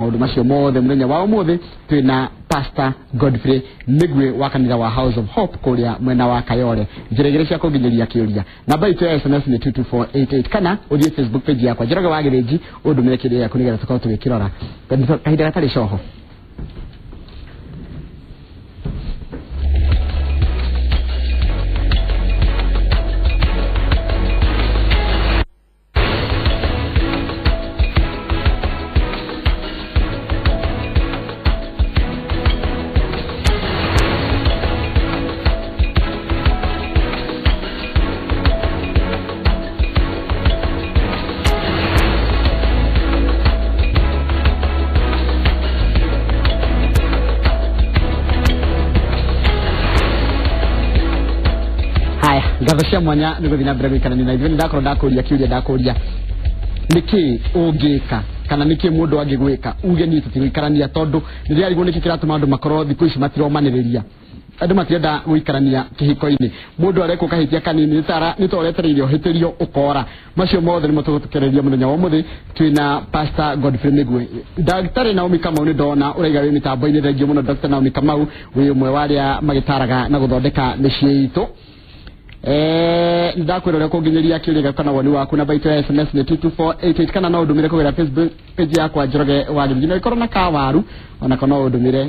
Maundu macio mothe muthenya wa umuthi twina Pastor Godfrey Migwe wa kanitha wa House of Hope kuria mwena wa Kayole. Njira igiri cia kunginyiria kiuria, namba itu ya SMS ni 22488 kana uthie Facebook page yakwa Njoroge wa Gĩthĩnji undumire kiuria yaku nigetha tukorwo tugikirora kahinda gatari coho. Ngatho cia mwanya nä gå thiä na mbere gå ikarania na ithuä. Nä ndakorwo ndakåria kä ũria, ndakåria nä kä å ngä ka kana nä kä må ndå angä gwä ka uge niä tå tigåikarania, tondå nä ndärarigwo nä kä kä ratå ma andå makorwo thikå ici matiromanä ria, andå matirenda gå kĩhiko-inĩ. Mũndũ arekwo kahĩtia kanini nĩ ta ũretereire ũhĩtĩrio ũkora. Macio mothe nĩmo tũgũtũkereria mũthenya wa ũmũthĩ twĩna Pastor Godfrey Migwe. Ndagĩtarĩ Naomi Kamau nĩ ndona ũraiga wĩ mĩtambo-inĩ, thengiũ mũno Dr. Naomi Kamau, wĩ ũmwe wa arĩa magĩtaraga na gũthondeka mĩciĩ itũ. Ndakwĩra ũrĩa kũnginyĩria kĩũria kana woni waku, namba itũ ya SMS nĩ 22488 kana no ũndũmĩre kũgerera Facebook page yakwa Njoroge wa Gĩthĩnji. No ĩkorwo na kawaru onako no ũndũmĩre,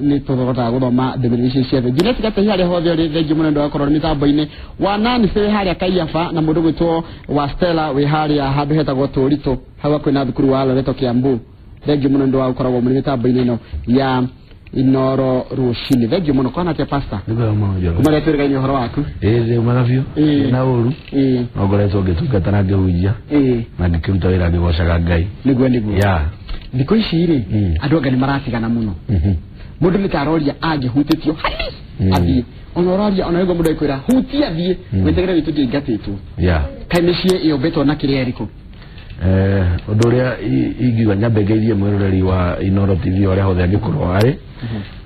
nĩ tũhotaga gũthoma ndũmĩrĩri icio ciothe. Juliet Gatehi harĩa hothe ũrĩ, thengiũ mũno nĩ ũndũ wa gũkorwo mĩtambo-inĩ. Wa Nancy wĩ harĩa Kaiafa na mũndũ gwĩtwo wa Stella wĩ harĩa handũ hetagwo Tũritũ hau hakuhĩ na thukuru wa Loreto Kiambu, thengiũ mũno nĩ ũndũ wa gũkoragwo mũrĩ mĩtambo-inĩ ĩno ya Inoro rũcinĩ. Thengiũ mũno. Kwana atĩa Pastor? Kuma rĩa twĩrĩgaine ũhoro waku? Ĩĩ, umaga biũ na ũru, no ngoretwo ngĩtungata na ngĩhunjia na ngĩkĩruta wĩra ngĩgocaga Ngai. Nĩguo nĩguo. Thikũ ici rĩ, andũ anga nĩ maratigana mũno. Mũndũ nĩ ta aroria angĩhutĩtio hani athiĩ, ona ũroria ona nĩguo mũndũ aikwĩra hutia thiĩ wĩtĩkĩre witũ ndĩingatĩtwo. Kaĩ mĩciĩ yũmbĩtwo na kĩrĩa ĩrĩkũ? Ũndũ ũrĩa ingiuga nyambe ngeithie mwĩroreri wa Inoro TV ũrĩa hothe angĩkorwo arĩ,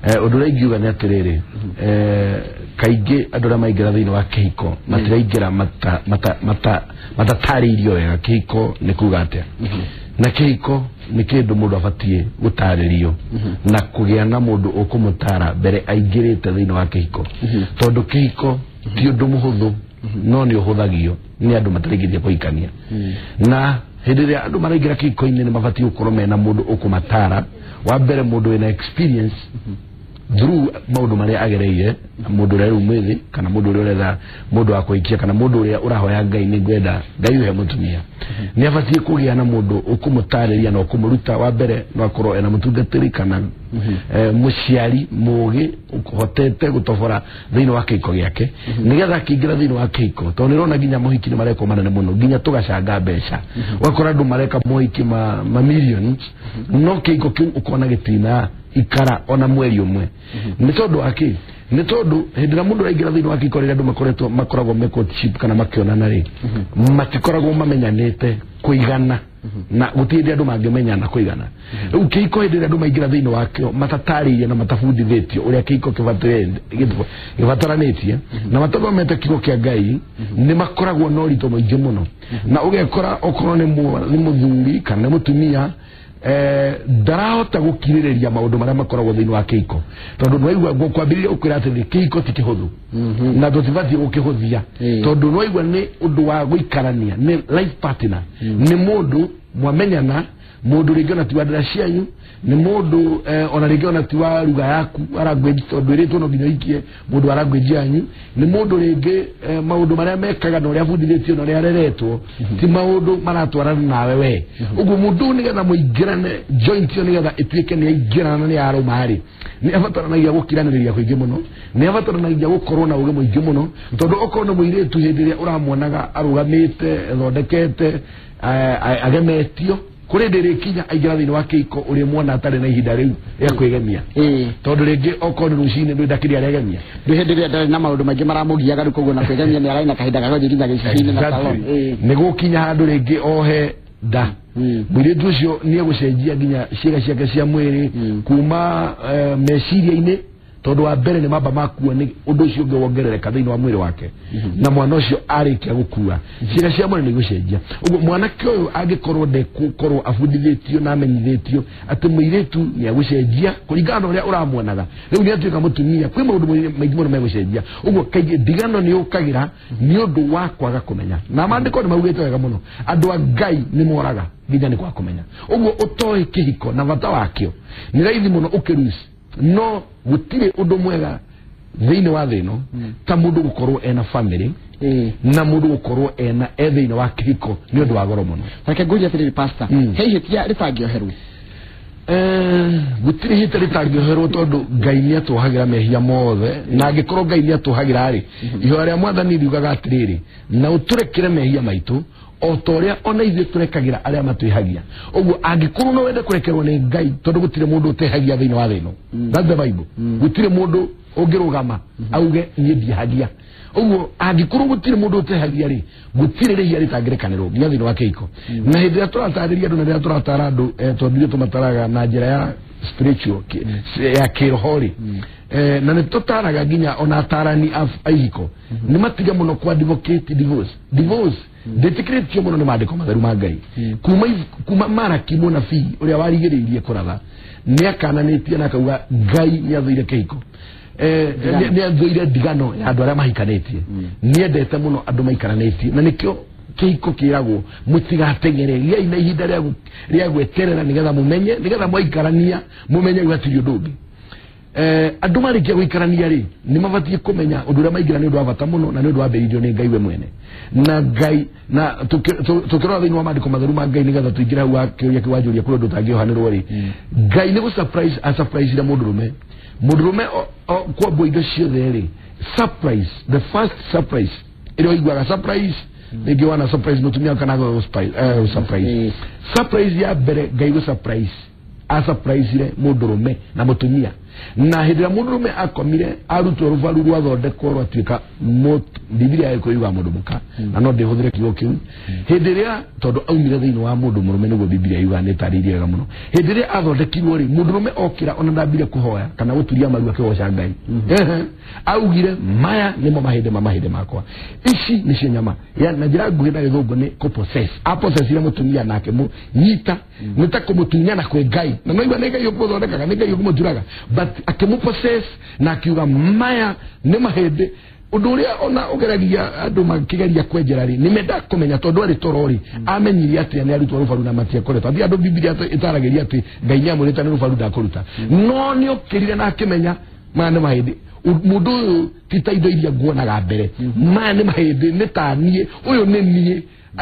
ũndũ ũrĩa ingiuga nĩ atĩrĩrĩ, kaingĩ andũ arĩa maingĩra thĩinĩ wa kĩhiko matiraingĩra matatarĩirio wega kĩhiko nĩ kuga atĩa, na kĩhiko nĩ kĩndũ mũndũ abatiĩ gũtarĩrio na kũgĩa na mũndũ ũkũmũtara mbere aingĩrĩte thĩinĩ wa kĩhiko, tondũ kĩhiko ti ũndũ mũhũthũ, no nĩ ũhũthagio nĩ andũ matarĩkĩtie kũhikania. Na hĩndĩ ĩrĩa andũ maraingĩra kĩhiko-inĩ nĩ mabatiĩ gũkorwo mena mũndũ ũkũmatara. Wa mbere, mũndũ wĩna experience through maũndũ marĩa agereire, mũndũ ũrĩa rĩu mwĩthĩ kana mũndũ ũrĩa ũretha mũndũ wa kũhikia kana mũndũ ũrĩa ũrahoya Ngai nĩ ngwenda Ngai ũhe mũtumia, nĩ abatiĩ kũgĩa na mũndũ ũkũmũtarĩria na ũkũmũruta. Wa mbere no akorwo ena mũtungatĩri kana mũciari mũgĩ ũhotete gũtobora thĩinĩ wa kĩhiko gĩake nĩgetha akĩingĩra thĩinĩ wa kĩhiko, tondũ nĩũrona nginya mohiki nĩ marekwo manene mũno nginya tũgacanga mbeca, ũgakora andũ mareka mohiki ma millions, no kĩhiko kĩu ũkona gĩtina ikara ona mweri ũmwe. Nĩ tondũ wa kĩ? Nĩ tondũ hĩndĩ ĩrĩa mũndũ araingĩra thĩinĩ wa kĩhiko, rĩrĩa andũ makoretwo makoragwo me courtship kana makĩonana rĩ, matikoragwo mamenyanĩte kũigana, na gũtirĩ hĩndĩ andũ mangĩmenyana kũigana. Rĩu kĩhiko hĩndĩ ĩrĩa andũ maingĩra thĩinĩ wakĩo matatarĩirio na matabundithĩtio ũrĩa kĩhiko gĩbataranĩtie na matathomete kiugo kĩa Ngai, nĩ makoragwo na ũritũ mũingĩ mũno, na ũgekora okorwo nĩ mũthuri kana nĩ mũtumia ndarahota gũkirĩrĩria maũndũ marĩa makoragwo thĩinĩ wa kĩhiko, tondũ nĩwaigua ngũkwambĩrĩria ũkwĩra atĩrĩ kĩhiko ti kĩhũthũ na tũtibatiĩ gũkĩhũthia, tondũ nĩwaigua nĩ ũndũ wa gũikarania, nĩ life partner, nĩ mũndũ mwamenyana, mũndũ rĩngĩ ona ti wa ndĩra cianyu, nĩ mũndũ ona rĩngĩ ona ti wa ruga yaku wa language, tondũ ĩrĩtwo no nginya ũhikie mũndũ wa language yanyu, nĩ mũndũ rĩngĩ maũndũ marĩa mekaga na ũrĩa abundithĩtio na ũrĩa areretwo ti maũndũ maratwarana nawe we. Ũguo mũndũ nĩgetha mũingĩrane joint ĩyo nĩgetha ĩtuĩke nĩ yaingĩrana na nĩ yarũma rĩ, nĩ abataranagia gũkiranĩrĩria kũingĩ mũno, nĩ abataranagia gũkorwo na ũgĩ mũingĩ mũno, tondũ okorwo nĩ mũirĩtu hĩndĩ ĩrĩa ũramuonaga arũgamĩte ethondekete agemetio, kũrĩ hĩndĩ ĩrĩkinya aingĩra thĩinĩ wa kĩhiko ũrĩ muona atarĩ na ihinda rĩu rĩa kwĩgemia, tondũ rĩngĩ okorwo nĩ rũcinĩ ndũrĩ ndakĩrĩ aregemia, ndĩ hĩndĩ ĩrĩa ndarĩ na maũndũ maingĩ maramũgiaga rĩu, koguo na kwĩgemia nĩ ararĩ na kahinda ga gũthiĩ nginya gĩcicio-inĩ na salon. Nĩ gũkinya handũ rĩngĩ ohe nda, mũirĩtu ũcio nĩ egũcenjia nginya ciĩga ciake cia mwĩrĩ kuma meciria-inĩ Tondu wa mbere nĩ mamba makua nĩ ũndũ ũcio ũngĩ wongerereka thĩinĩ wa mwĩrĩ wake na mwana ũcio arĩkia gũkua ciĩga cia mwĩrĩ nĩ igũcenjia. Ũguo mwanake ũyũ angĩkorwo ndekũkorwo abundithĩtio na amenyithĩtio atĩ mũirĩtu nĩ agũcenjia kũringana na ũrĩa ũramuonaga, rĩu nĩ atuĩka mũtumia, kwĩ maũndũ maingĩ mũno megũcenjia. Ũguo kaingĩ ndigano nĩ yũkagĩra nĩ ũndũ wa kwaga kũmenya, na maandĩko nĩ maugĩte wega mũno andũ a Ngai nĩ moraga nginya nĩ kwaga kũmenya. Ũguo ũtoĩ kĩhiko na bata wakĩo nĩ raithi mũno ũkĩruci, no gũtirĩ ũndũ mwega thĩinĩ wa thĩ ĩno ta mũndũ gũkorwo ena family na mũndũ gũkorwo ena e thĩinĩ wa kĩhiko nĩ ũndũ wa goro mũno. Reke ngũrie atĩrĩrĩ pastor, he ihĩtia rĩtangĩoherwo? Gũtirĩ ihĩtia rĩtangĩoherwo tondũ Ngai nĩ atũhagĩra mehia mothe, na angĩkorwo Ngai nĩ atũhagĩra rĩ, ihoya rĩa mwathani riugaga atĩrĩrĩ, na ũtũrekere mehia maitũ o ta ũrĩa ona ithuĩ tũrekagĩra arĩa matwĩhagia. Ũguo angĩkorwo no wende kũrekerwo nĩ Ngai, tondũ gũtirĩ mũndũ ũtehagia thĩinĩ wa thĩ ĩno, that's the Bible, gũtirĩ mũndũ ũngĩrũgama auge niĩ ndihagia. Ũguo angĩkorwo gũtirĩ mũndũ ũtehagia rĩ, gũtirĩ rĩhia rĩtangĩrekanĩrwo nginya thĩinĩ wa kĩhiko. Na hĩndĩ ĩrĩa tũratarĩria andũ na rĩrĩa tũratara andũ, tondũ ithuĩ tũmataraga na njĩra ya spiritual ya kĩroho rĩ, na nĩ tũtaraga nginya ona atarani a ihiko nĩ matige mũno kwa advocate divorce. Divorce ndĩtĩkĩrĩtio mũno nĩ maandĩko matheru ma Ngai. Kuma Maraki mũnabii ũrĩa warigĩrĩirie kũratha nĩ akananĩtie na akauga Ngai nĩ athũire kĩhiko, nĩ athũire ndigano ya andũ arĩa mahikanĩtie, nĩendete mũno andũ maikaranĩtie, na nĩkĩo kĩhiko kĩragwo mũtigateng'ere, gĩai na ihinda rĩa gweterera nĩgetha mũmenye, nĩgetha mwaikarania mũmenye gũtirĩ ũndũ ũngĩ. Andũ marĩkia gũikarania rĩ, nĩ mabatiĩ kũmenya ũndũ ũrĩa maingĩra nĩ ũndũ wa bata mũno na nĩ ũndũ wambĩrĩirio nĩ Ngai we mwene. Na Ngai na tũkĩrora thĩinĩ wa maandĩko matheru ma Ngai nĩgetha tũingĩre hau wa kĩũria kĩu wanjũria kũrĩ ũndũ ũtangĩohanĩrwo rĩ, Ngai nĩ gũ-surprise a-surprise-ire mũndũrũme. Mũndũrũme kwambwo indo ciothe rĩ, surprise, the first surprise ĩrĩa ũiguaga surprise, rĩngĩ wana surprise mũtumia kana surprise. Surprise ya mbere Ngai gũ-surprise a-surprise-ire mũndũrũme na mũtumia. Na hĩndĩ ĩrĩa mũndũrũme akomire arutwo rũbaru rwathondekwo rwatuĩka Bibilia ĩkũiga mũndũ mũka, na no ndĩhũthĩre kiugo kĩu hĩndĩ ĩrĩa tondũ aumire thĩinĩ wa mũndũ mũrũme, nĩguo Bibilia yugaga nĩ ĩtarĩirie wega mũno. Hĩndĩ ĩrĩa athondekirwo rĩ, mũndũrũme okĩra ona ndambire kũhoya kana gũturia maru akĩgoca Ngai, augire maya nĩmo mahĩndĩ ma mahĩndĩ makwa, ici nĩcio nyama ya, na njĩra nguhĩ na gĩthũngũ nĩ kũ-possess. A-possessire mũtumia nake mũnyita nĩ ta kũmũtunyana kwĩ Ngai, na no igua nĩ Ngai ũkũmũthondekaga, nĩ Ngai ũkũmũturaga, but akĩmũ-possess na akiuga maya nĩ mahĩndĩ. Ũndũ ũrĩa ona ũgeragia andũ makĩgeria kwenjera rĩ, nĩ mendaga kũmenya tondũ arĩ toro rĩ, amenyire atĩa nĩ arutwo rũbaru na matiakoretwo atĩ andũ Bibilia ĩtaragĩria atĩ Ngai nĩ amwĩrĩte nĩ rũbaru ndakũruta, no nĩ okĩrire na akĩmenya maya nĩ mahĩndĩ. Mũndũ ũyũ ti ta indo iria nguonaga mbere, maya nĩ mahĩndĩ, nĩ ta niĩ, ũyũ nĩ niĩ,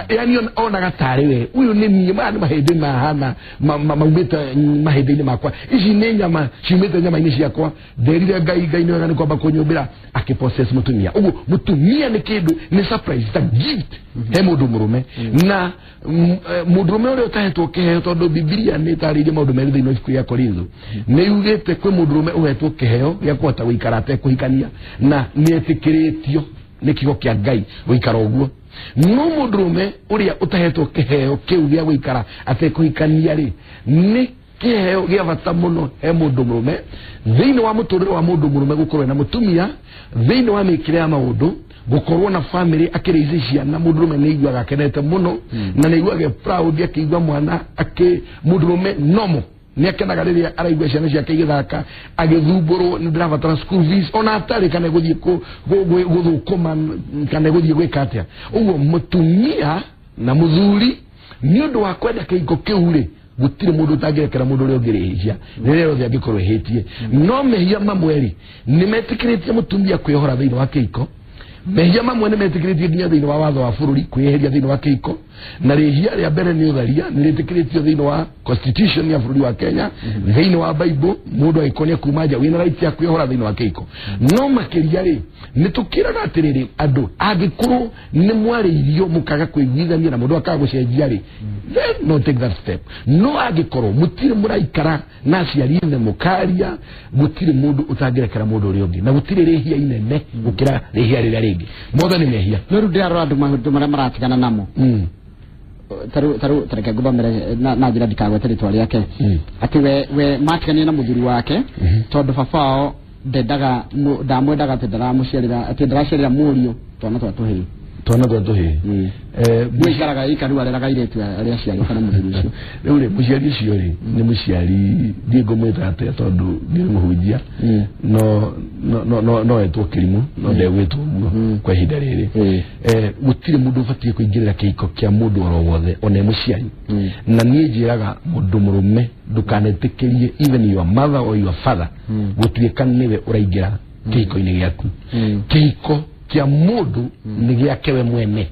yani onaga tarĩ we, ũyũ nĩ niĩ, maya nĩ mahĩndĩ mahana maumĩte mahĩndĩ-inĩ makwa, ici nĩ nyama ciumĩte nyama-inĩ ciakwa, nderire Ngai, Ngai nĩ wega nĩ kwamba kũnyũmbĩra, akĩ-possess mũtumia. Ũguo mũtumia nĩ kĩndũ, nĩ surprise, ta gift he mũndũ mũrũme. Na mũndũrũme ũrĩa ũtahetwo kĩheo, tondũ Bibilia nĩ ĩtarĩirie maũndũ merĩ thĩinĩ wa ibuku rĩa Korintho, nĩ yugĩte kwĩ mũndũrũme ũhetwo kĩheo gĩa kũhota gũikara atekũhikania na nĩ etĩkĩrĩtio nĩ kiugo kĩa Ngai gũikara ũguo. No mũndũrũme ũrĩa ũtahetwo kĩheo kĩu gĩa gũikara atekũhikania rĩ, nĩ kĩheo gĩa bata mũno he mũndũ mũrũme thĩinĩ wa mũtũrĩre wa mũndũ mũrũme gũkorwo na mũtumia, thĩinĩ wa mĩkĩre ya maũndũ, gũkorwo na family akĩrĩici ciana. Mũndũrũme nĩ aiguaga akenete mũno na nĩ aiguaga proud akĩigua mwana akĩ mũndũrũme nomo nĩ akenaga rĩrĩa araigua ciana ciake igĩthaka agĩthumbũrwo nĩ ndĩrabatara school fees ona atarĩ kana gũthiĩ gũthũkũma kana gũthiĩ gwĩka atĩa. Ũguo mũtumia na mũthuri nĩ ũndũ wa kwenda kĩhiko kĩu rĩ, gũtirĩ mũndũ ũtangĩrekera mũndũ ũrĩa ũngĩ rĩhia rĩrĩa rĩothe angĩkorwo ĩhĩtie. No mehia mamwe rĩ, nĩ metĩkĩrĩtie mũtumia kwĩohora thĩinĩ wa kĩhiko, mehia mamwe nĩ metĩkĩrĩtio nginya thĩinĩ wa watho wa bũrũri kwĩyeheria thĩinĩ wa kĩhiko, na rĩhia rĩa mbere nĩ ũtharia, nĩ rĩtĩkĩrĩtio thĩinĩ wa constitution ya bũrũri wa Kenya, thĩinĩ wa Bible mũndũ angĩkorwo kuma nja wĩna right ya kwĩohora thĩinĩ wa kĩhiko. No makĩria rĩ, nĩ tũkĩraga atĩrĩrĩ andũ, angĩkorwo nĩ mwarĩirio mũkaga kũiguithania na mũndũ akaga gũcenjia rĩ, then no take that step. No angĩkorwo mũtirĩ mũraikara na aciari ithe mũkaria, gũtirĩ mũndũ ũtangĩrekera mũndũ ũrĩa ũngĩ, na gũtirĩ rĩhia inene gũkĩra rĩhia rĩrĩa rĩngĩ, mothe nĩ mehia. No rĩu ndĩrarora andũ maũndũ marĩa maratigana namo, taru tareke ngũthomere na njĩra ndikagwete rĩtwa rĩake, atĩ we matiganie na mũthuri wake tondũ baba wao ndendaga ndamwendaga atĩ ndaramuciarĩra atĩ ndaraciarĩra mũriũ twana twa tũhĩĩ. Twana twa tũhĩĩ. Mũikaraga ikaru areraga airĩtu arĩa aciari kana mũthuri ũcio. Rĩu rĩ mũciari ũcio rĩ nĩ mũciari ndiĩ ngũmwĩta atĩa tondũ ndiĩ mũhunjia no no no no etwo kĩrimũ no ndegwĩtwo ũguo kwa ihinda rĩrĩ. Gũtirĩ mũndũ ũbatiĩ kũingĩrĩra kĩhiko kĩa mũndũ oro wothe ona mũciari. Na niĩ njĩraga mũndũ mũrũme ndũkanetĩkĩrie even your mother or your father gũtuĩka nĩwe ũraingĩra kĩhiko-inĩ gĩaku. Kĩhiko kia mundu ni giake we mwene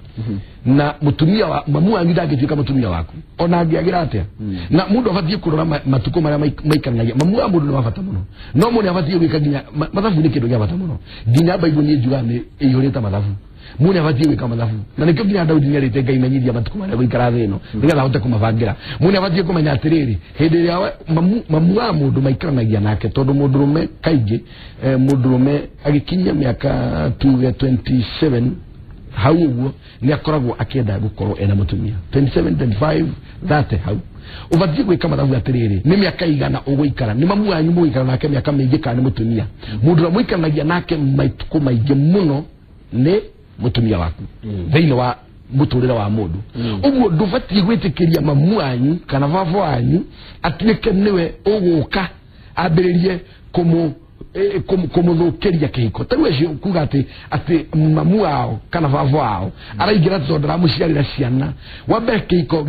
na mutumia wa mamu wanyu ndangĩtuĩka mutumia waku ona angĩagĩra atia na mundu abatie kurora matuko maria maikaranagia. Mamu wa mundu ni wa bata muno no mundu abatie gwika nginya mathabu ni kindu gia bata muno nginya Bible ni njuga ni iyurite mathabu. Mundu abatie gwika mathabu na nikio nginya Daudi niarite Ngai menyithia matuko maria guikara thi ino nigetha ahote kumabangira. Mundu abatie kumenya atiriri hindi ria mamu wa mundu maikaranagia nake tondu mundu rume kaingi mundu rume agikinyia miaka tuge 27 hau uguo ni akoragwo akienda gukorwo ena mutumia 27 25 30 hau ubatie gwika mathabu atiriri ni miaka igana uguikara ni mamu wanyu muikara nake miaka mingi kana ni mutumia. Mundu muikaranagia nake maituko maingi muno ni mutumia waku thiini wa muturire wa mundu. Uguo ndubatie gwitikiria mamu wanyu kana baba wanyu atuike niwe uguka ambiririe kumuthukiria kihiko. Ta riu acio kuga ati mamu wao kana baba wao araingira tondu ndaramuciarira ciana. Wa mbere kihiko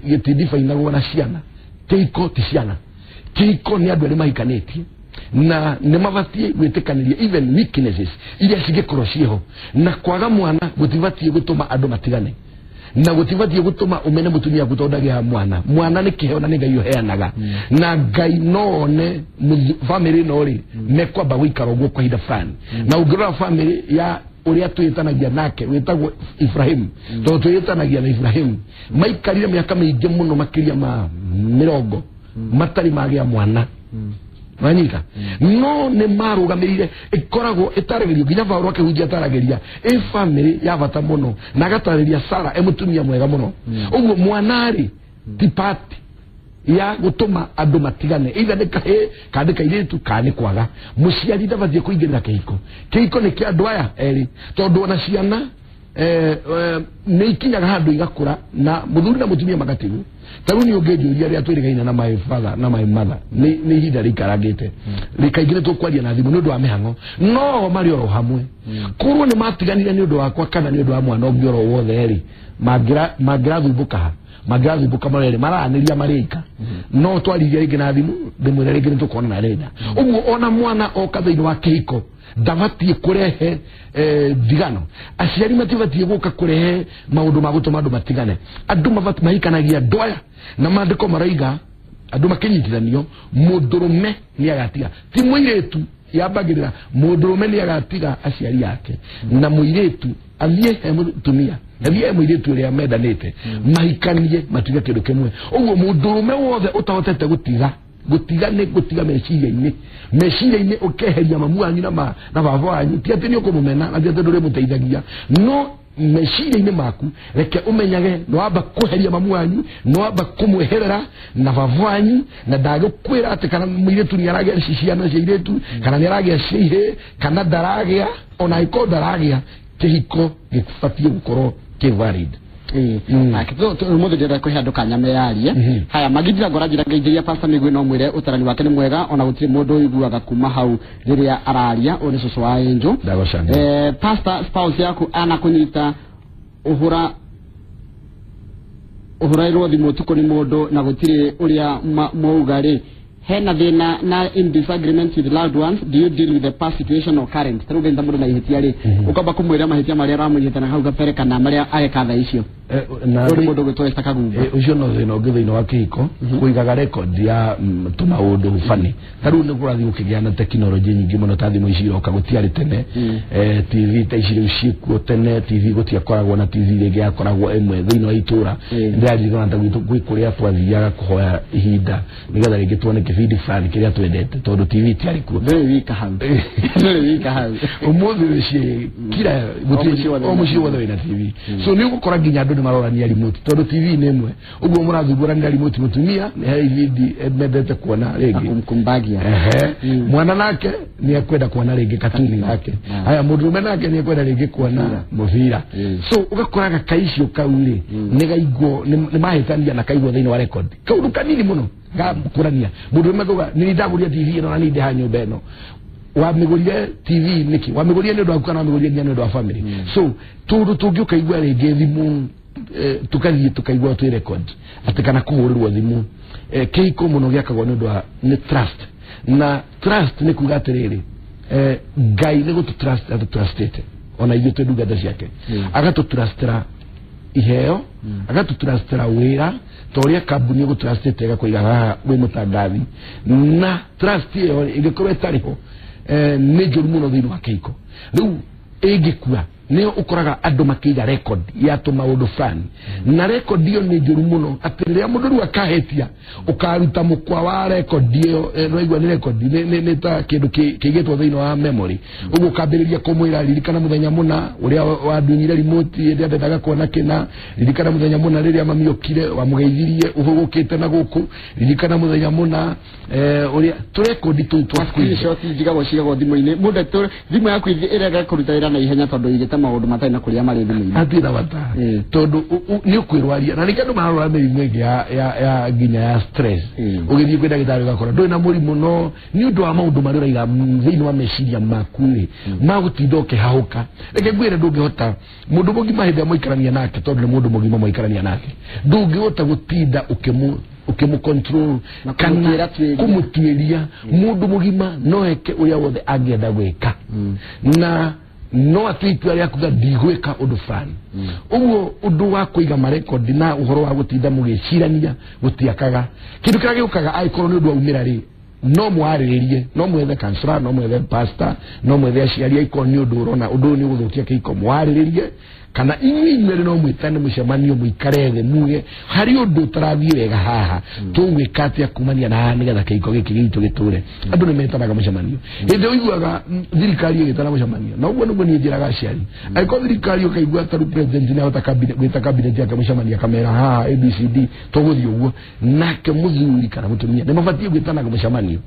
gĩtindibainagwo na ciana. Kihiko ti ciana. Kihiko ni andu arĩa mahikanĩtie na nĩ mabatiĩ gwĩtĩkanĩria even weaknesses iria cingĩkorwo ciĩho na kwaga mwana gũtibatiĩ gũtũma andũ matigane na gũtibatiĩ gũtũma ũmene mũtumia waku tondũ ndagĩaga mwana. Mwana nĩ kĩheo na nĩ Ngai ũheanaga na Ngai no one family ĩno rĩ mekwamba gũikara ũguo kwa ihinda fulani. Na ũngĩrora family ya ũrĩa twĩtanagia nake wĩtagwo Ibrahim tondũ twĩtanagia na Ibrahim maikarire mĩaka mĩingĩ mũno makĩria ma 20 matarĩ magĩa mwana. Wanyita no nĩ marũgamĩrĩire ĩkoragwo ĩtaragĩrio nginya Paulo akĩhunjia ataragĩria ĩ family ya bata mũno na agatarĩria Sara e mũtumia mwega mũno. Ũguo mwana rĩ ti part ya gũtũma andũ matigane either nĩ kahĩĩ kana nĩ kairĩtu kana nĩ kwaga. Mũciari ndabatiĩ kũingĩrĩra kĩhiko. Kĩhiko nĩ kĩa andũ aya erĩ tondũ ona ciana nĩ ikinyaga handũ igakũra na mũthuri na mũtumia magatigwo. Ta rĩu niĩ ũngĩnjũria rĩrĩa twĩrĩgaine na my father na my mother nĩ ihinda rĩikarangĩte rĩkaingĩ nĩ tũkwaria na thimũ nĩ ũndũ wa mĩhang'o no marĩ oro hamwe. Korwo nĩ matiganire nĩ ũndũ wakwa kana nĩ ũndũ wa mwana ũngĩ oro wothe rĩ mangĩrathumbũka ha mangĩrathumbũka marĩ maranĩria marĩka no twaririe rĩngĩ na thimũ ndĩmwĩre rĩngĩ nĩ tũkonana rĩna. Ũguo ona mwana oka thĩinĩ wa kĩhiko ndabatiĩ kũrehe ndigano. Aciari matibatiĩ gũka kũrehe maũndũ ma gũtũma andũ matigane. Andũ mahikanagia andũ aya na maandĩko maraiga andũ makĩnyitithanio mũndũrũme nĩ agatiga ti mũirĩtu yambagĩrĩra mũndũrũme nĩ agatiga aciari ake na mũirĩtu athiĩ he mũtumia athiĩ he mũirĩtu ũrĩa mendanĩte mahikanie matuĩke kĩndũ kĩmwe. Ũguo mũndũrũme wothe ũtahotete gũtiga gũtiga nĩ gũtiga meciria-inĩ meciria-inĩ ũkeheria mamu wanyu na baba wanyu ti atĩ nĩ ũkũmũmena na ti atĩ ndũrĩmũteithagia no meciria-inĩ maku reke ũmenyage nĩ wamba kũheria mamu wanyu nĩ wamba kũmweherera na baba wanyu na ndagũkwĩra atĩ kana mũirĩtu nĩ aragĩa ciana cia irĩtu kana nĩ aragĩa cia ihĩĩ kana ndaragĩa ona angĩkorwo ndaragĩa kĩhiko gĩbatiĩ gũkorwo kĩ valid. Mũthĩ ndĩrenda kũhe andũ kanya meyarie. Haya magithira ngora njĩra ngeithĩria Pastor Migwi no mwĩre ũtarani wake nĩ mwega ona gũtirĩ mũndũ ũiguaga kuma hau rĩrĩa araria. Ũyũ nĩ cũcũ wa Angel. Pastor spouse yaku anakũnyita ũhũrairwo thimũ ũtukũ nĩ mũndũ na gũtirĩ ũrĩa mauga rĩ hena thĩna na in disagreement with loved ones, do you deal with the past situation or current? Tarĩu ũngĩnyita mũndũ na ihĩtia rĩ ũkamba kũmwĩra mahĩtia marĩa aramũnyita na hau gabere kana marĩa areka thaa icio. Ũyũ nĩ mũndũ ũgwĩtwo Esther Kagumba. Ũcio no thĩna ũngĩ thĩinĩ wa kĩhiko kũigaga record ya tũmaũndũ funny. Ta rĩu nĩ kũrathiĩ gũkĩgĩa na tekinoronjĩ nyingĩ mũno ta thimũ ici iroka gũtiarĩ tene TV ta ici rĩu ciĩkuo tene TV gũtiakoragwo na TV rĩngĩ yakoragwo ĩmwe thĩinĩ wa itũra. Ndĩraririkana ta gwitũ gwĩ kũrĩa twathiaga kũhoya ihinda nĩgetha rĩngĩ tuone kĩbindi fulani kĩrĩa twendete tondũ TV itiarĩ kuo. Ndũrĩ wika hau. Ndũrĩ wika hau. Ũmũthĩ ciĩ kila o mũciĩ wothe wĩna TV. So nĩ ũgũkora nginya andũ marorania remote tondu TV nĩ ĩmwe ũguo mũrathumburanĩra remote mũtumia nĩ he ibindi mendete kuona rĩngĩ kumkumbagia mwana nake nĩ ekwenda kuona rĩngĩ katuni yake haya mũndũrũme nake nĩ ekwenda rĩngĩ kuona mũbira so ũgakoraga kaicio kau rĩ nĩ gaiguo nĩ mahĩtania na kaiguo thĩinĩ wa record kaũndũ kanini mũno gakũrania mũndũrũme akauga nĩ ndagũria TV ĩno na nĩ ndĩha nyũmba ĩno wamĩgũrire TV nĩkĩ wamĩgũrire nĩ ũndũ waku kana wamĩgũrire nginya nĩ ũndũ wa family so tũndũ tũngĩ ũkaigua rĩngĩ thimũ tukathiĩ tukaigua twĩ record atĩ kana kũhũrĩrwo thimũ kĩhiko mũno gĩakagwo nĩ ũndũ wa nĩ trust na trust nĩ kuga atĩrĩrĩ Ngai nĩ gũtũ trust atũtrustĩte ona ithuĩ twĩ ndungata ciake agatũtrustĩra iheo agatũtrustĩra wĩra ta ũrĩa kambuni ĩgũtrustĩte ĩgakũiga haha wĩ mũtangathi na trust ĩyo ĩngĩkorwo ĩtarĩ ho nĩ njũru mũno thĩinĩ wa kĩhiko rĩu ĩngĩkua nĩyo ũkoraga andũ makĩiga record ya tũmaũndũ fulani na record ĩyo nĩ njũru mũno atĩ rĩrĩa mũndũ rĩu akahĩtia ũkaruta mũkwa wa record ĩyo nĩwaigua nĩ record nĩ ta kĩndũ kĩigĩtwo thĩinĩ wa memory ũguo ũkambĩrĩria kũmwĩra ririkana mũthenya mũna ũrĩa wandunyire remote ĩrĩa ndendaga kuona kĩna ririkana mũthenya mũna rĩrĩa mami okire wamũgeithirie ũhũgũkĩte na gũkũ ririkana mũthenya mũna ũrĩa tũrekondi tũu twa screenshot njigagwo cigagwo thimũ-inĩ mũndũ thimũ yaku ĩrega kũruta wĩra na ihenya tondũ igĩte maũndũ matarĩ na kũrĩa marĩ thimũ-inĩ hatirĩ na bata tondũ nĩ ũkwĩrwaria na nĩkĩo andũ mararwara mĩrimũ ĩngĩ ya nginya ya stress ũgĩthiĩ kwĩ ndagĩtarĩ ũgakora ndũrĩ na mũrimũ no nĩ ũndũ wa maũndũ marĩa ũraiga thĩinĩ wa meciria maku rĩ ma gũtinda ũkĩhahũka reke ngwĩre ndũngĩhota mũndũ mũgima hĩndĩ ĩrĩa mwaikarania nake tondũ nĩ mũndũ mũgima mwaikarania nake ndũngĩhota gũtinda ũkĩmũ control kana kũmũtuĩria mũndũ mũgima no eke ũrĩa wothe angĩenda gwĩka na no atue itua rĩa kuga ndigwĩka ũndũ fulani ũguo ũndũ wa kũiga marekondi na ũhoro wa gũtinda mũgĩcirania gũtiakaga kĩndũ kĩrĩa gĩũkaga angĩkorwo nĩ ũndũ waumĩra rĩ no mwarĩrĩrie no mwethe kansura no mwethe pastor no mwethe aciari angĩkorwo nĩ ũndũ ũrona ũndũ ũyũ nĩ ũgũthũkia kĩhiko mwarĩrĩrie kana inyuĩ inyuerĩ no mwĩtane mũcemanio mũikare thĩ muge harĩ ũndũ ũtarathiĩ wega haha tũgwĩka atĩa kumania na haha nĩgetha kĩhiko gĩkĩ gitũ gĩtũre andũ nĩ metanaga mũcemanio hĩndĩ ũiguaga thirikari ĩgĩtana mũcemanio na ũguo nĩguo niĩ njĩraga aciari angĩkorwo thirikari ũkaigua ta rĩu president nĩahota gwĩta cabinet yake mũcemanio akamera haha ABCD tũgũthiĩ ũguo nake mũthuri kana mũtumia nĩ mabatiĩ gwĩtanaga mũcemanio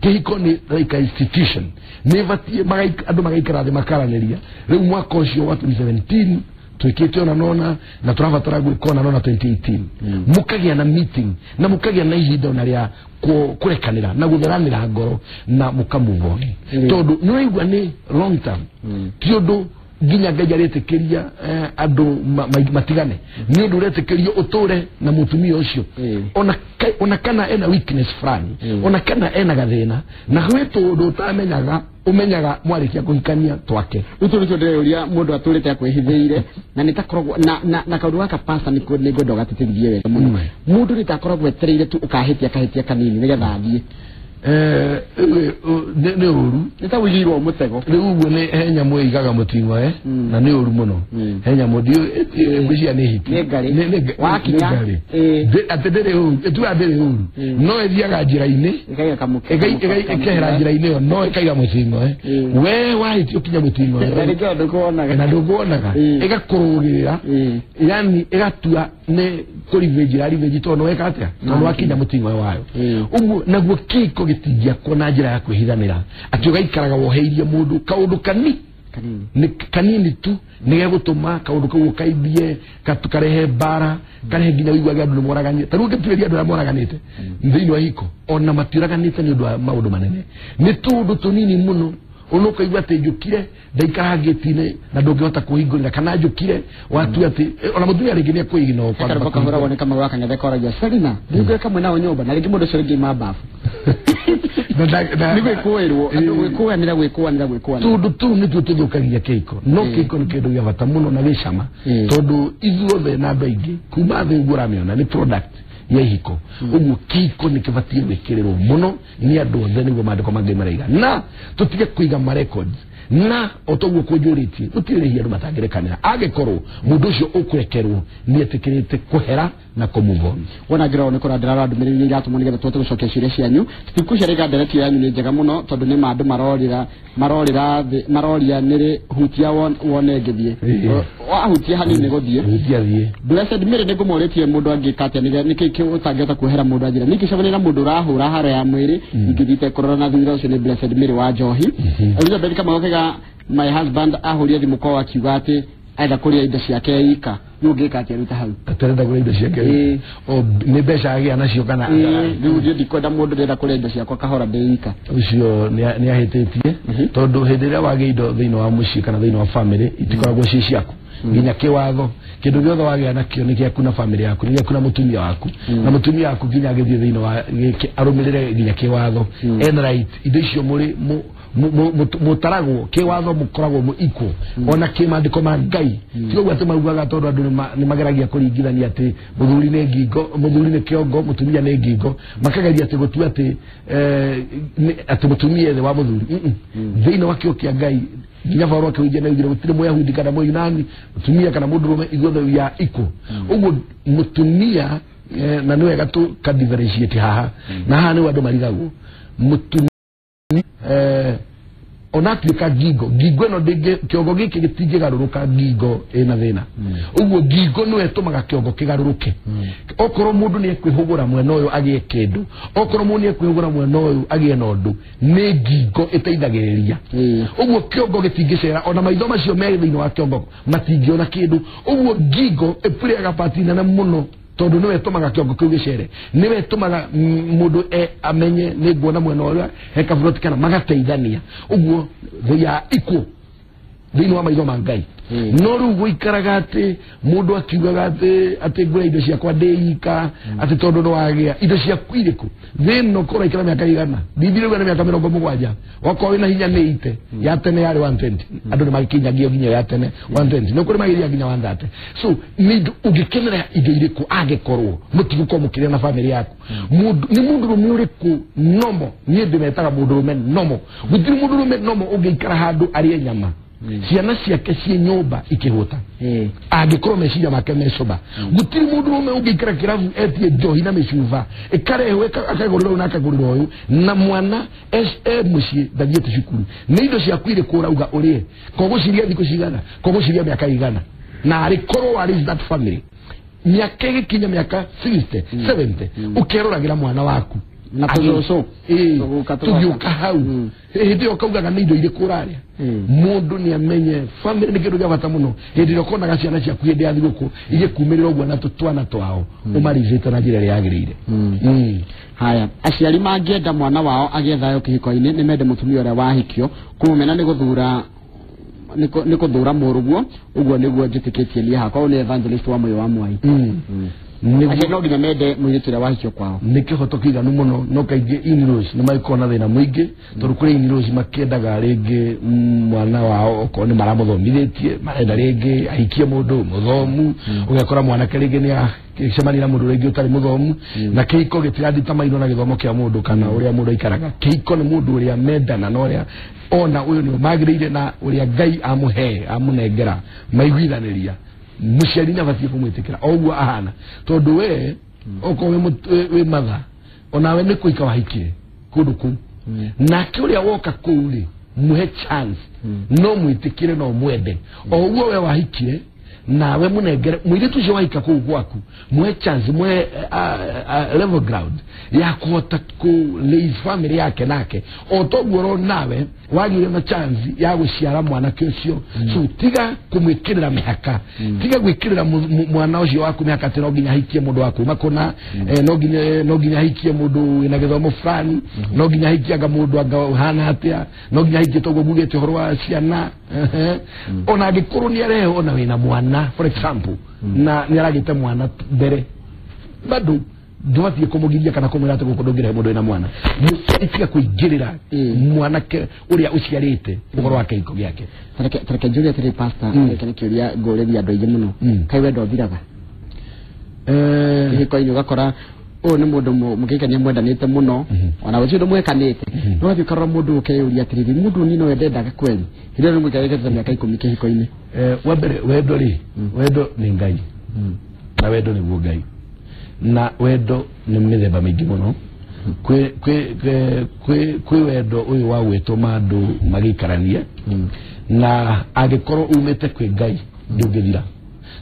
kĩhiko nĩ like a institution nĩ batiĩ andũ magaikara thĩ makaranĩria rĩu mwaka ũcio wa 2017 twĩkĩte ona nona na tũrabatara gwĩka ona nona 2018 mũkagĩa na meeting na mũkagĩa na ihinda ona rĩa kũrekanĩra na gũtheranĩra ngoro na mũka move on tondũ nĩ ũraigua nĩ long term ti ũndũ nginya Ngai aretĩkĩria andũ matigane nĩ ũndũ ũretĩkĩrio ũtũre na mũtumia ũcio ona kana ena weakness fulani ona kana ena gathĩna na gwĩ tũndũ ũtamenyaga ũmenyaga mwarĩkia kũhikania twake rĩu tũndũ tũu ndĩreyũria mũndũ atũrĩte akwĩhithĩire na nĩ takoragwo na kaũndũ gaka pastor nĩ ngwenda ũgatĩtĩrithie wega mũno mũndũ nĩ takoragwo etereire tu ũkahĩtia kahĩtia kanini nĩgetha athiĩ nĩ ũru nĩ ta ũigĩirwo mũtego rĩu ũguo nĩ he nyamũ ĩigaga mũting'oe na nĩ ũru mũno he nyamũ ngwĩciria nĩ hiti nĩ ngarĩ wakinya atĩ ndĩrĩ ũru ĩtuaga ndĩrĩ ũru no ĩthiaga njĩra-inĩ ĩkehera njĩra-inĩ ĩyo no ĩkaiga mũting'oe we wahĩtia ũkinya mũting'oe na ndũkuonaga ĩgakũrũgĩrĩra yani ĩgatua nĩ kũrivĩnji ĩrarivĩnji tondũ nĩweka atĩa tondũ wakinya mũting'oe wayo ũguo naguo kĩhiko gĩtingĩakwo na njĩra ya kwĩhithanĩra atĩ ũgaikaraga woheirie mũndũ kaũndũ kanini tu nĩgegũtũma kaũndũ kau ũkaimbie karehe mbara karehe nginya ũiguage andũ nĩmoraganĩte ta rĩu ũngĩtuĩria andũ arĩa moraganĩte thĩinĩ wa hiko ona matiũraganĩte nĩ ũndũ wa maũndũ manene nĩ tũũndũ tũnini mũno ona ũkaigua atĩ njũkire ndaikara ngĩti-inĩ na ndũngĩhota kũhingũrĩra kana njũkire watua atĩ ona mũtumia rĩngĩ nĩ ekũigino kahũragwo nĩ kamau gakang'ethe koragia Selina ndingwĩ kamwe nao nyũmba na rĩngĩ mũndũ ũcio rĩngĩ ima babu nĩ gwĩkũĩrwo andũ gwĩkũanĩra gwĩkũanĩra gwĩkũanĩra tũndũ tũu nĩtuo tũthũkagia kĩhiko no kĩhiko nĩ kĩndũ gĩa bata mũno na gĩ cama tondũ ithuothe na andũ aingĩ kuma thĩ ũguo ũramĩona nĩ product ya ihiko. Ũguo kĩhiko nĩ kĩbatiĩ gwĩkĩrĩrwo mũno nĩ andũ othe nĩguo maandĩko ma Ngai maraiga, na tũtige kũiga ma records na otoguo kũnjũrĩtie gũtirĩ rĩhia andũ matangĩrekanĩra angĩkorwo mũndũ ũcio ũkũrekerwo nĩ etĩkĩrĩte kũhera na kũmove on. Wona ngĩrora nĩ kũra ndĩrarora ndũmĩrĩri iria iratũmwo nĩgetha tũhote gũcokia ciũria cianyu. Steve Kucia ndereti yanyu nĩ njega mũno tondũ nĩ ma andũ marorĩra marorĩra thĩ maroria nĩrĩ hutia wone ngĩthiĩ wahutia hanini gũthiĩ hutia thiĩ. Blessed Mary nĩ ngũmũrĩtie mũndũ angĩka atĩa nĩkĩ kĩ ũtangĩhota kuohera mũndũ anjĩra ningĩcemania na mũndũ ũrahũra haro ya mwĩrĩ ingĩthiĩte kũrora na thutha ũcio nĩ Blessed Mary wa Njohi. Elizabeth Kamau akauga my husband ahũria thimũ kwao akiuga atĩ aenda kũrĩa indo ciake ika nĩ ũngĩka atĩa rĩu ta hau atarenda kũrĩa indo ciake o nĩ mbeca agĩa nacio kana rĩu niĩ ndikwenda mũndũ ndĩrenda kũrĩa indo ciakwa kahora ndĩ ika ũcio nĩ ahĩtĩtie tondũ hĩndĩ ĩrĩa wagĩa indo thĩinĩ wa mũciĩ kana thĩinĩ wa family itikoragwo ciĩ ciaku nginya kĩwatho kĩndũ gĩothe wagĩa nakĩo nĩ gĩaku na family yaku nĩ gĩaku na mũtumia waku na mũtumia waku nginya agĩthiĩ thĩinĩ wa arũmĩrĩre nginya kĩwatho ena right indo icio mũrĩ mutaragwo kiwatho mukoragwo mu equal ona kimandiko ma Ngai ti ũguo atĩ maugaga tondũ andũ nĩ mageragia kũringithania atĩ mũthuri nĩ ngingo mũthuri nĩ kĩongo mũtumia nĩ ngingo makageria atĩ gũtua atĩ atĩ mũtumia thĩ wa mũthuri thĩinĩ wa kĩo kĩa Ngai nginya Paulo akĩhunjia na oigire gũtirĩ Mũyahudi kana Mũyunani mũtumia kana mũndũrũme ithuothe we are equal ũguo mũtumia na nĩ wega tũka differentiate haha na haha nĩho andũ marigagwo mũtumia onatuĩka ngingo ngingo ĩno ndĩngĩ kĩongo gĩkĩ gĩtingĩgarũrũka ngingo ĩna thĩna ũguo ngingo nĩyo ĩtũmaga kĩongo kĩgarũrũke okorwo mũndũ nĩ ekwĩhũgũra mwena ũyũ agĩe kĩndũ okorwo mũndũ nĩ ekwĩhũgũra mwena ũyũ agĩe na ũndũ nĩ ngingo ĩteithagĩrĩria ũguo kĩongo gĩtingĩcera ona maitho macio me thĩinĩ wa kĩongo matingĩona kĩndũ ũguo ngingo ĩpũrĩaga pati nene mũno tondũ nĩwe ĩtũmaga kĩongo kĩu gĩcere nĩwe ĩtũmaga mũndũ amenye nĩ nguona mwena ũrĩa he kaburoti kana magateithania ũguo they are equal thĩinĩ wa maitho ma Ngai no rĩu gũikaraga atĩ mũndũ akiugaga atĩ ngũra indo ciakwa ndĩika atĩ tondũ nĩ wagĩa indo ciaku irĩkũ thĩ ĩno korwo ikara mĩaka igana ndithire ũguo nĩ mĩaka 70 wakorwo wĩna hinya nĩ ite ya tene yarĩ 120 andũ nĩ magĩkinyagia nginya ya tene 120 nĩ kũrĩ magĩria nginya 130 so nĩ ũngĩkenera indo irĩkũ angĩkorwo mũtigũkorwo mũkĩrĩa na famĩlĩ yaku nĩ mũndũrũme ũrĩkũ nomo niĩ ndĩmetaga mũndũrũme nomo gũtirĩ mũndũrũme nomo ũngĩikara handũ arĩe nyama ciana ciake ciĩ nyũmba ikĩhũta angĩkorwo meciria make mecoba gũtirĩ mũndũrũme ũngĩikara kĩrabu etie njohi na mĩcuba ĩkarehwo akagũrĩra ũyũ na akagũrĩra ũyũ na mwana e mũciĩ ndathiĩte cukuru nĩ indo ciaku irĩkũ ũrauga ũrĩe kogũciria thikũ cigana kogũciria mĩaka igana na arĩ korwo wa raise that family mĩaka ĩgĩkinya mĩaka 60 70 ũkeroragĩra mwana waku na tũcũcũ tũgĩũka hau hĩndĩ ĩyo ũkaugaga nĩ indo irĩkũ ũrarĩa mũndũ nĩ amenye family nĩ kĩndũ kĩa bata mũno hĩndĩ ĩrĩa ũkonaga ciana ciaku hĩndĩ ya thigũkũ igĩkumĩrĩra ũguo na twana twao ũmaricĩte na njĩra ĩrĩa yagĩrĩire. Haya aciari mangĩenda mwana wao agĩe thayũ kĩhiko-inĩ nĩ mende mũtumia ũrĩa wahikio kũmũmena nĩ gũthura nĩ kũthura mũrũguo ũguo nĩguo njĩtĩkĩtie niĩ hakwa ũyũ nĩ evangelist wa Moyo wa Mwai. Aciari no nginya mende mũirĩtu ũrĩa wahikio kwao nĩ kĩhoto kĩiganu mũno no kaingĩ in-laws nĩ magĩkorwo na thĩna mũingĩ tondũ kũrĩ in-laws makĩendaga rĩngĩ mwana wao okorwo nĩ maramũthomithĩtie marenda rĩngĩ ahikie mũndũ mũthomu ũgakora mwanake rĩngĩ nĩ agĩcemania na mũndũ rĩngĩ ũtarĩ mũthomu na kĩhiko gĩtiraditamainwo na gĩthomo kĩa mũndũ kana ũrĩa mũndũ aikaraga kĩhiko nĩ mũndũ ũrĩa mendana na ũrĩa ona ũyũ nĩwe magĩrĩire na ũrĩa Ngai amũhe amũnengera maiguithanĩria mũciari nĩ abatiĩ kũmwĩtĩkĩra o ũguo ahana tondũ we okorwo wĩ matha onawe nĩ kũika wahikire kũndũ kũu nake ũrĩa woka kũu rĩ mũhe chance no mwĩtĩkĩre no mwende o ũguo we wahikire nawe mũnengere mũirĩtu ũcio wahika kũu gwaku mũhe chance mũhe level ground ya kũhota kũ raise family yake nake o toguo ro nawe wagĩire na chance ya gũciara mwanake ũcio so tiga kũmwĩkĩrĩra mĩhaka tiga gwĩkĩrĩra mwana ũcio waku mĩhaka atĩ no nginya ahikie mũndũ wa kuma kũna no nginya ahikie mũndũ wĩna gĩthomo fulani no nginya ahikie anga mũndũ anga ũhana atĩa no nginya ahikie toguo mugĩte ũhoro wa ciana ona angĩkorwo nĩ arehe ona wĩna mwana for example na nĩ aragĩte mwana mbere bado ndũbatiĩ kũmũgiria kana kũmwĩra atĩ gũkũ ndũngĩrehe mũndũ wĩna mwana mũciari tiga kũingĩrĩra mwanake ũrĩa ũciarĩte ũhoro wa kĩhiko gĩake. Tareke njũrie atĩrĩ pastor gĩkĩ nĩ kĩũria ngũrĩria andũ aingĩ mũno kaĩ wendo ũthiraga kĩhiko-inĩ ũgakora Ũyũ nĩ mũndũ mũgĩkania mwendanĩte mũno ona gũtirĩ ũndũ mwekanĩte no wathiĩ ũkarora mũndũ ũkeyũria atĩrĩrĩ mũndũ niĩ nowe ndendaga kweli hĩndĩ ĩyo nĩ mũikarĩte mĩaka 10 kĩhiko-inĩ. Wa mbere wendo rĩ, wendo nĩ Ngai na wendo nĩguo Ngai, na wendo nĩ mĩthemba mĩingĩ mũno. Kwĩ wendo ũyũ wa gwĩtũma andũ magĩikaranie, na angĩkorwo umĩte kwĩ Ngai ndũngĩthira,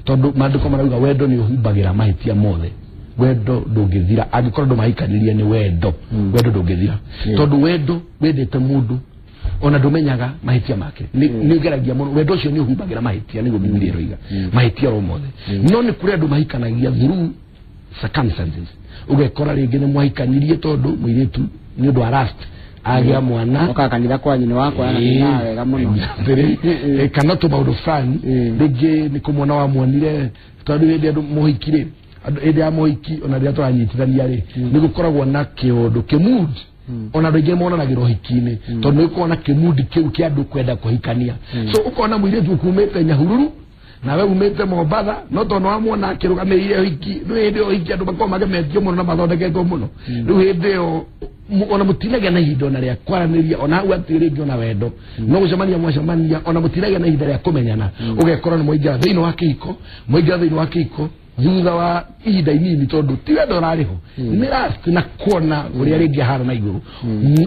tondũ maandĩko marauga wendo nĩ ũhumbagĩra mahĩtia mothe. Wendo ndũngĩthira angĩkorwo andũ mahikanirie nĩ wendo. Wendo ndũngĩthira tondũ wendo wendete mũndũ ona ndũmenyaga mahĩtia make, nĩ ũgeragia mũno. Wendo ũcio nĩ ũhumbagĩra mahĩtia, nĩguo Bibilia ĩroiga, mahĩtia oro mothe. No nĩ kũrĩ andũ mahikanagia through circumstances, ũgekora rĩngĩ nĩ mwahikanirie tondũ mũirĩtu nĩ ũndũ wa lust agĩa mwana okaga kanitha kwanyu nĩ wakwa na wega mũno kana tũmaũndũ fulani, rĩngĩ nĩ kũmwona wamwonire tondũ hĩndĩ andũ mũhiki rĩ, hĩndĩ ya mũhiki ona rĩrĩa tũranyitithania rĩ, nĩ gũkoragwo na kĩũndũ kĩmood ona andũ aingĩ monanagĩra ũhiki-inĩ tondũ nĩ gũkoragwo na kĩmundi kĩu kĩa andũ kwenda kũhikania. So ũkona mũirĩtu ũkumĩte Nyahururu nawe umĩte Mombatha, no tondũ wamwona akĩrũgamĩrĩire ũhiki, rĩu hĩndĩ ĩyo ũhiki andũ makoragwo magemetio mũno na mathondeketwo mũno. Rĩu hĩndĩ ĩyo ona mũtinagĩa na ihinda ona rĩa kwaranĩria, ona hau atĩ rĩngĩ ona wendo no gũcemania mwacemania, ona mũtinagĩa na ihinda rĩa kũmenyana, ũgekora nĩ mwaingĩra thĩinĩ wa kĩhiko, mwaingĩra thĩinĩ wa kĩhiko thutha wa ihinda inini, tondũ ti wendo ũrarĩ ho, nĩ lust na kuona ũrĩa rĩngĩ ahana na igũrũ,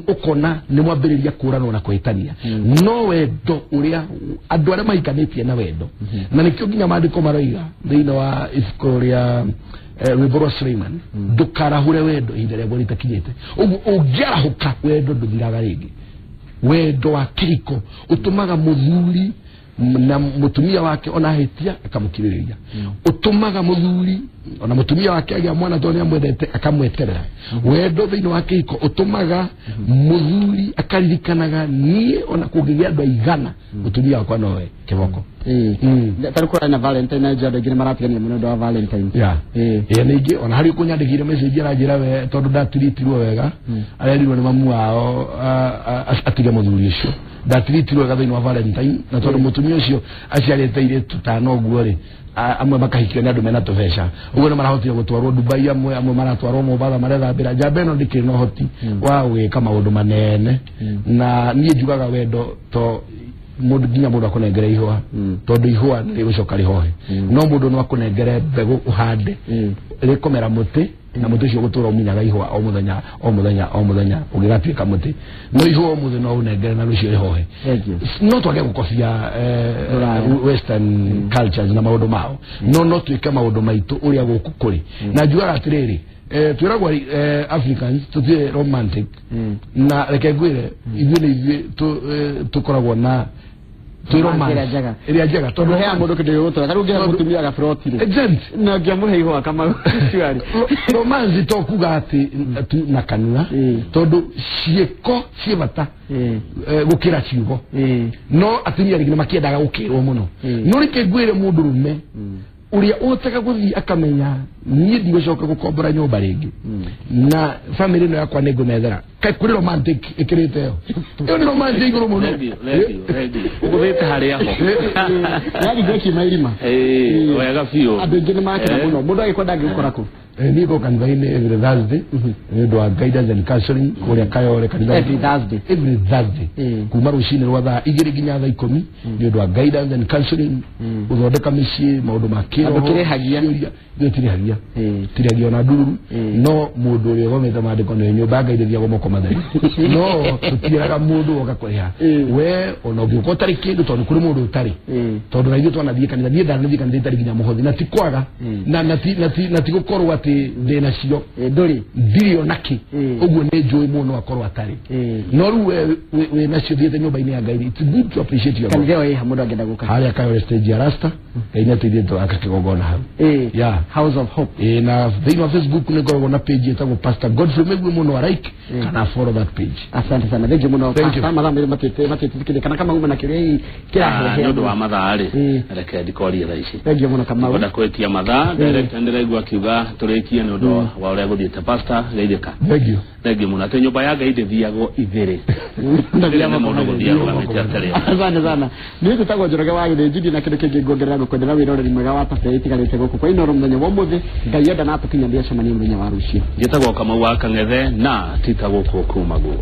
ũkona nĩ mwambĩrĩria kũranwo na kũhĩtania. No wendo ũrĩa andũ arĩa mahikanĩtie na wendo, na nĩkĩo nginya maandĩko maroiga thĩinĩ wa ibuku rĩa rwĩmbo rwa Suleiman, ndũkarahũre wendo ihinda rĩaguo rĩtakinyĩte. Ũguo ũngĩarahũka wendo ndũthiraga rĩngĩ. Wendo wa kĩhiko ũtũmaga mũthuri na mũtumia wake ona ahĩtia akamũkirĩrĩria, ũtũmaga mũthuri ona mũtumia wake agĩa mwana tondũ nĩamwendete akamweterera. Wendo thĩinĩ wa kĩhiko ũtũmaga mũthuri akaririkanaga niĩ ona kũngĩgĩa andũ aigana mũtumia wakwa nowe kĩboko. Tarĩ kũrarĩ na Valentine na andũ aingĩ nĩ maratiganire mũno ũndũ wa Valentine. Ĩĩ ningĩ ona harĩ ũkũnyandĩkire message aranjĩra we tondũ ndatiritirwo wega, arerirwo nĩ mamu wao atige mũthuri ũcio, ndatiritirwo wega thĩinĩ wa Valentine, na tondũ mũtumia ũcio aciarĩte airĩtu tano ũguo rĩ, amwe makahikio nĩ andũ mena tũbeca, ũguo nĩ marahotire gũtwarwo Dubai, amwe maratwarwo Mombatha marethambĩra. Njamba ĩno ndĩkĩrĩ na ũhoti wa gwĩka maũndũ manene, na niĩ njugaga wendo to mũndũ nginya mũndũ akũnengere ihũa, tondũ ihũa nĩ rĩgũcoka rĩhohe, no mũndũ no akũnengere mbegũ ũhande rĩkũmera mũtĩ, na mũtĩ ũcio ũgũtũra ũmunyaga ihũa o mũthenya o mũthenya o mũthenya ũgĩgatuĩka mũtĩ. No ihũa ũmũthĩ no ũnengere na rũciũ rĩhohe. No twage gũkobia western cultures na maũndũ mao, no twĩke maũndũ maitũ ũrĩa gũkũ kũrĩ. Na njugaga atĩrĩrĩ, twĩragwo Africans tũtirĩ romantic, na reke ngwĩre ithuĩ nĩ ithuĩ tũkoragwo na ĩrĩa njega, tondũ heaga mũndũ kĩndũ gĩgũtũra. Tarĩu ũngĩhe mũtumia gaburoti rĩ, na ũngĩamũhe ihũa Kamau cuari. Romance to kuga atĩ tu na kanua, tondũ ciĩko ciĩ bata gũkĩra ciugo. No atumia rĩngĩ nĩ makĩendaga gũkĩrwo mũno. No reke ngwĩre mũndũrũme ũrĩa ũhotaga gũthiĩ akamenya niĩ ndigũcoka gũkombora nyũmba rĩngĩ na family ĩno yakwa nĩ ngũmethera, kaĩ kũrĩ romantic ĩkĩrĩte ĩyo? Ĩyo nĩ romance ya igũrũ mũno. Ũgũthĩte harĩa ho yaani ngwĩkiuma irima wega biũ. Andũ aingĩ nĩ makena mũno. Mũndũ agĩkwenda angĩgũkora kũ? Niĩ ngũ kanitha-inĩ every Thursday nĩ ũndũ wa guidance and counseling kũrĩa Kayole kanitha. Every Thursday? Every Thursday kuma rũcinĩ rwa thaa 2 nginya thaa 10 nĩ ũndũ wa guidance and counseling, gũthondeka mĩciĩ, maũndũ ma kĩroho. Andũ kĩrĩhagia? Ithuĩ tirĩhagia, tirĩhagia ona ndururu, no mũndũ ũrĩa ũthomete maandĩko nĩ nyũmba ya Ngai ndĩthiagwo moko matheri, no tũtiĩraga mũndũ woka kũrĩha. We ona ũngĩũka ũtarĩ kĩndũ, tondũ kũrĩ mũndũ ũtarĩ, tondũ na ithuĩ twanathiĩ kanitha, niĩ ndanathiĩ kanitha itarĩ nginya mũhothi, na ti kwaga na ti gũkorwo atĩ ndĩ nacio, ndũrĩ ndirĩ ona kĩ, ũguo nĩ njũĩ mũndũ no akorwo atarĩ, no rĩu we wĩ nacio thiĩte nyũmba-inĩ ya Ngai, it's good to appreciate your God. Kanitha ĩyo ĩha mũndũ angĩenda gũka? Harĩa Kayole stage ya Rasta, Ngai nĩ ateithĩtie twaka kĩgongona hau. House of Hope. Na thĩinĩ wa Facebook nĩ ngoragwo na page ĩtagwo Pastor Godfrey Mĩgwi mũno a like kana follow that page. Asante sana, thank you mũno Pastor. Mathaa merĩ matĩtĩkĩrĩte kana kama uma na kĩũria hihi kĩrahehe nĩ ũndũ wa mathaa rĩ, reke ndikorie thaa ici. Thank you mũno Kamau. Ngwenda kũhĩtia mathaa, director ndĩraigua akiuga tũrĩkie nĩ ũndũ wa ũrĩa gũthiĩte. Pastor geithĩka. Thank you. Thengi mũno atĩ nyũmba ya Ngai ndĩthiagwo ithĩrĩ. Rĩrĩa nĩ mũndũ gũthiĩ arũgamĩte atarĩ. Asante sana. Niĩ njĩtagwo Njoroge wa Gĩthĩnji, ndirĩ na kĩndũ kĩngĩ nguongerera, ngũkwendera wĩroreri mwega wa tabarĩra itigarĩte gũkũ kwa Inooro mũthenya wa ũmũthĩ. Ngai enda na atũkinyanĩria cemanie mũthenya wa rũciũ. Njĩtagwo Kamau wa Kang'ethe na tita gũkũ kumagwo.